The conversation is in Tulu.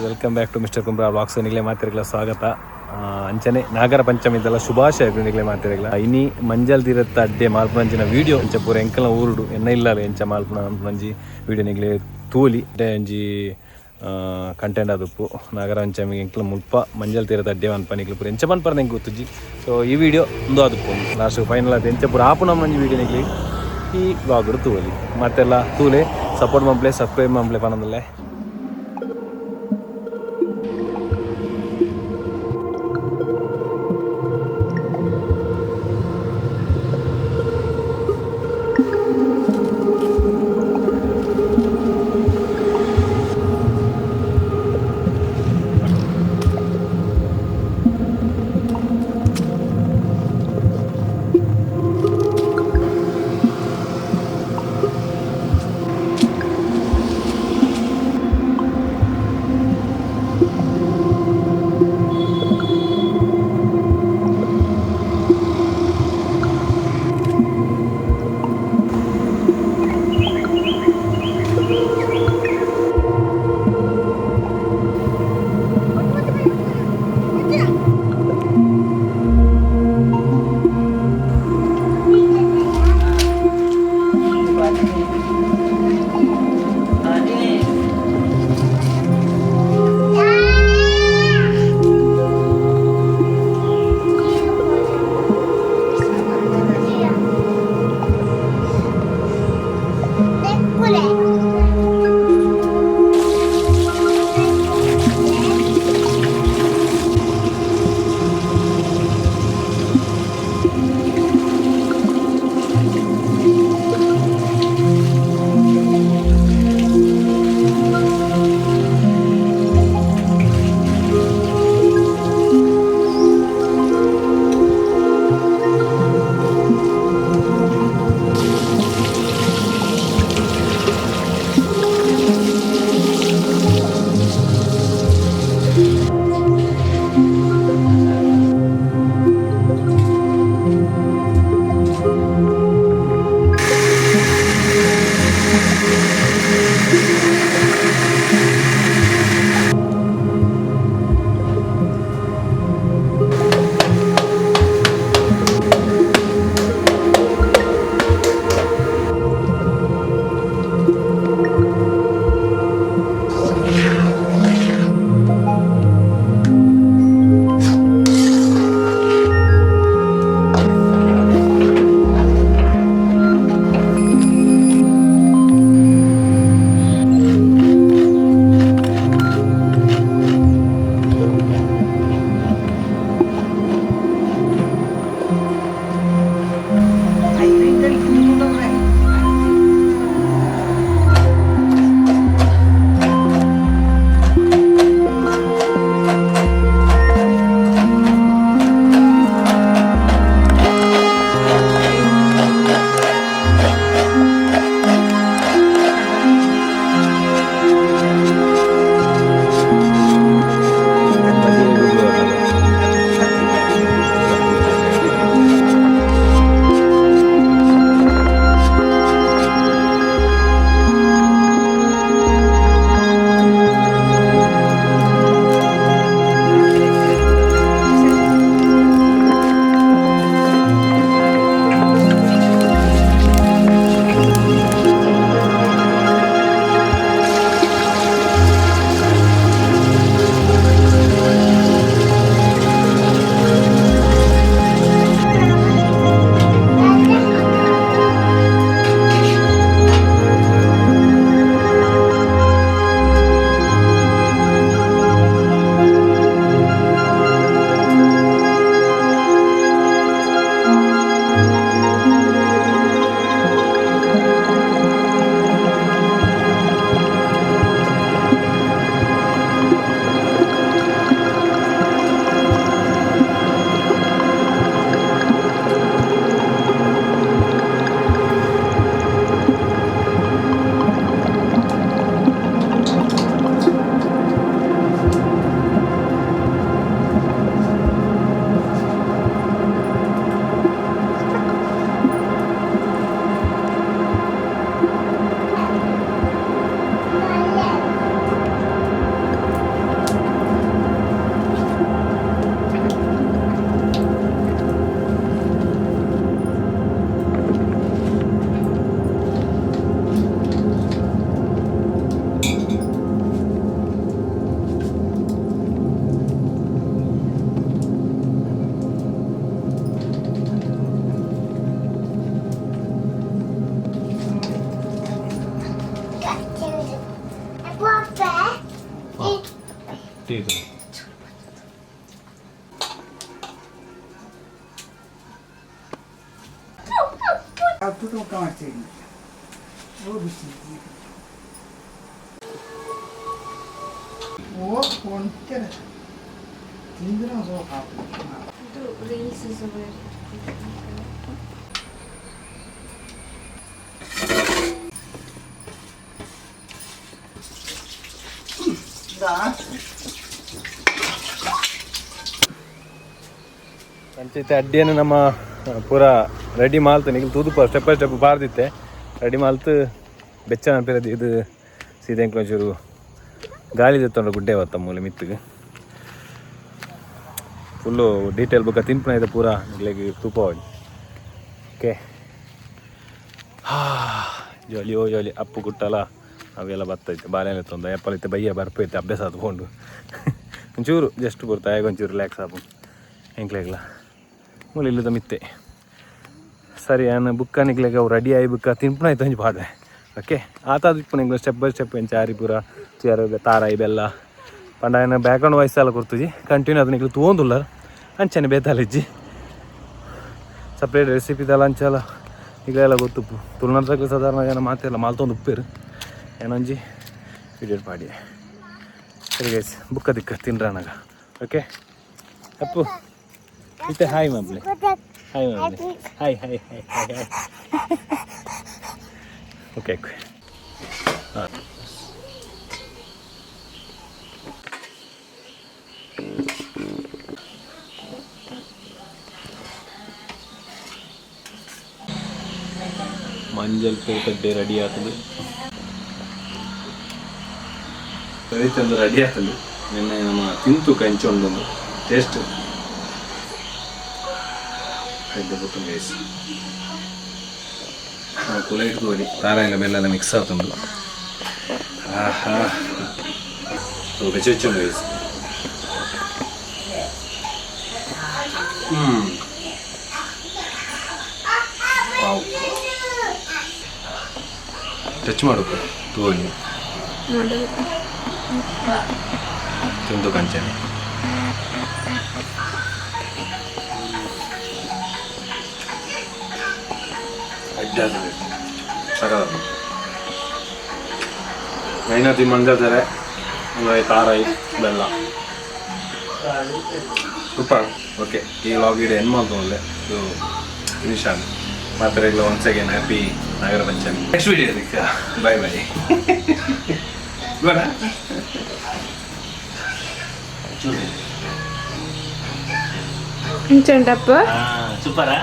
Welcome back to mister Kumbra vlogs. ನಿಗಲೆ ಮಾತೆರ್ಗಲ ಸ್ವಾಗತ. ಅಂಚನೆ ನಾಗರ ಪಂಚಮಿದೆಲ್ಲ ಶುಭಾಶಯ ನಿಗಲೆ ಮಾತೆರ್ಗಲ. ಇನಿ ಮಂಜಲ್ ತೀರತ್ತ ಅಡ್ಡೆ ಮಾಲ್ಪುನಂಚಿನ ವಿಡಿಯೋ, ಅಂಚ ಪೂರ ಎಂಕಲ್ನ ಊರುಡು ಎನ್ನ ಇಲ್ಲಲ ಎಂಚ ಮಾಲ್ಪುನ ಒಂಜಿ ವಿಡಿಯೋ ನಿಗಲೆ ತೂಲಿ. ಅಡ್ಡೆ ಒಂಜಿ ಕಂಟೆಂಟ್ ಆದುಪ್ಪು. ನಾಗರ ಪಂಚಮಿ ಎಂಕಲ್ನ ಮುಲ್ಪ ಮಂಜಲ್ ತೀರದ ಅಡ್ಡೆ ಮನ್ಪ ನಿಗ್ಲು ಪೂರ ಎಂಚ ಪನ್ಪರ್ ಎಂಕ್ ಗೊತ್ತುಜ್ಜಿ. ಸೊ ಈ ವಿಡಿಯೋ ಉಂದು ಆದುಪ್ಪು. ಲಾಸ್ಟ್ ಫೈನಲ್ ಆದ್ ಎಂಚ ಪೂರ ಆಪುನ ಒಂಜಿ ವಿಡಿಯೋ ನಿಗ್ಲಿ ಈ ವ್ಲಾಗ್ ತೂವಲಿ. ಮತ್ತೆಲ್ಲ ತೂಲೆ, ಸಪೋರ್ಟ್ ಮನ್ಪಲೆ, ಸಬ್ಸ್ಕ್ರೈಬ್ ಮನ್ಪಲೆ ಪನೊಂದುಲ್ಲೆ. ಗಟ್ಟಿ ಇದು. ಅದು ತೂಕ ಮಾಡ್ತೀನಿ. ಓ ಬಿಸಿ. ಓ ಕೊಂತಾರೆ ತಿಂದ್ರೆ ಸ್ವಲ್ಪ. ಇದು ರೀಲ್ಸ್. ಅಂಚೈತೆ ಅಡ್ಡಿಯನ್ನು ನಮ್ಮ ಪೂರ ರೆಡಿ ಮಾಲ್ತು ನಿಗ್ಲು ತೂದುಪ ಸ್ಟೆಪ್ ಬೈ ಸ್ಟೆಪ್ ಬಾರ್ದಿತ್ತೆ. ರೆಡಿ ಮಾಲ್ತು ಬೆಚ್ಚ ಅನ್ಪಿರೋದು ಇದು. ಸೀದೆ ಒಂಚೂರು ಗಾಳಿ ತೊಂಡ ಗುಡ್ಡೆ ಬತ್ತ ಮೂಲೆ ಮಿತ್ತಿಗೆ. ಫುಲ್ಲು ಡೀಟೇಲ್ ಬುಕ್ಕ ತಿನ್ಪುನ ಇದೆ ಪೂರ ನಿಗ್ಲೆಗ್ ತೂಪ. ಓಕೆ, ಹಾ ಜಾಲಿ ಓ ಜಾಲಿ. ಅಪ್ಪು ಗುಟ್ಟಲ ಅವೆಲ್ಲ ಬತ್ತೈತೆ. ಬಾಳೆಲೆ ತೊಂದ ಎಪ್ಪಲೈತೆ ಬಯ್ಯ ಬರ್ಪೈತೆ. ಅಭ್ಯಾಸ ಆತ್ಕೊಂಡು ಒಂಚೂರು ಜಸ್ಟ್ ಬರ್ತಾ ಒಂಚೂರು ರಿಲ್ಯಾಕ್ಸ್ ಆಪು ಎಂಕ್ಲೆಗ್ಲ ಮೂಲೆ ಇಲ್ಲದ ಮಿತ್ತೆ. ಸರಿ, ನಾನು ಬುಕ್ಕ ನಿಗ್ಲೆಗ ಅವು ರೆಡಿ ಆಯಿ ಬುಕ್ಕ ತಿನ್ಪುನ ಆಯ್ತು ಒಂಜಿ ಪಾಡ್ವೆ. ಓಕೆ, ಆತ ಇಪ್ಪು ನಿಂಗೆ ಸ್ಟೆಪ್ ಬೈ ಸ್ಟೆಪ್ ಎಂಚ ಆರಿ ಪೂರ ಚೇರ ತಾರಾಯಿ ಬೆಲ್ಲ ಪಂಡ ಏನ ಬ್ಯಾಕ್ಗ್ರೌಂಡ್ ವಾಯ್ಸ್ ಎಲ್ಲ ಕೊಡ್ತುಜಿ ಕಂಟಿನ್ಯೂ. ಅದು ನಿಗ್ಲು ತೂವೊಂದುಲ್ಲ ಅಂಚನೆ ಬೇತಾಲಿಜ್ಜಿ. ಸಪ್ರೇಟ್ ರೆಸಿಪಿದೆಲ್ಲ ಅಂಚಲ ಈಗಲೆಲ್ಲ ಗೊತ್ತುಪ್ಪು. ತುಳುನಾಡ್ದಾಗ ಸಾಧಾರಣ ಜನ ಮಾತೆಲ್ಲ ಮಾಲ್ತೊಂದು ಉಪ್ಪೇರು ಏನೊಂಜಿ ವಿಡಿಯೋ ಪಾಡಿ. ಸರಿ ಗೈಸ್, ಬುಕ್ಕ ದಿಕ್ಕ ತಿನ್ರಾನಾಗ. ಓಕೆ ಅಪ್ಪು, ಇತ್ತೆ ಹಾಯ್ ಮಾಬ್ಲೆ, ಹಾಯ್ ಮಾಬ್ಲೆ, hi hi hi hi hi. Okay okay. ಹಾಂ, ಮಂಜಲ್ ಕಡ್ಡೆ ರೆಡಿ ಆಗ್ತದೆ. ಸರಿ ತಂದು ರೆಡಿ ಆಗ್ತದೆ. ನಿನ್ನೆ ನಮ್ಮ ತಿಂತು ಕಂಚು ಒಂದೊಂದು ಟೇಸ್ಟ್ ಎಡ್ಡೆ ಪುಟ್ಟು ಗೈಸ್. ಕುಲ ಇಟ್ಕೋಲಿ ತಾರ ಎಲ್ಲ ಬೆಲ್ಲ ಮಿಕ್ಸ್ ಆತುಂಡು. ಆಹಾ, ಸೊ ಬೆಚ್ಚ ಬೆಚ್ಚ ಉಂಡು ಗೈಸ್. ವಾವ್. ಟಚ್ ಮಾಡು ತೂವಲಿ. ತಿಂದು ಕಂಚನೆ. ಅಡ್ಡ ಸಕಲ ಮೈನತಿ ಮಂಜಾದರೆ ತಾರಾಯಿ ಬೆಲ್ಲ ಸೂಪರ್. ಓಕೆ, ಈ ವ್ಲಾಗ್ ಇಡ ಎಂಡ್ ಮಾಡ್ತೋಲ್ಲ. ಇದು ಫಿನಿಶ್ ಆಗ ಮಾತ್ರ. ಇಲ್ಲ, once again happy Nagara Panchami. Next video ಅದಕ್ಕೆ. Bye bye. ಬೇಡ. ಎಂಚುಂಡಪ್ಪ? ಸೂಪರಾ.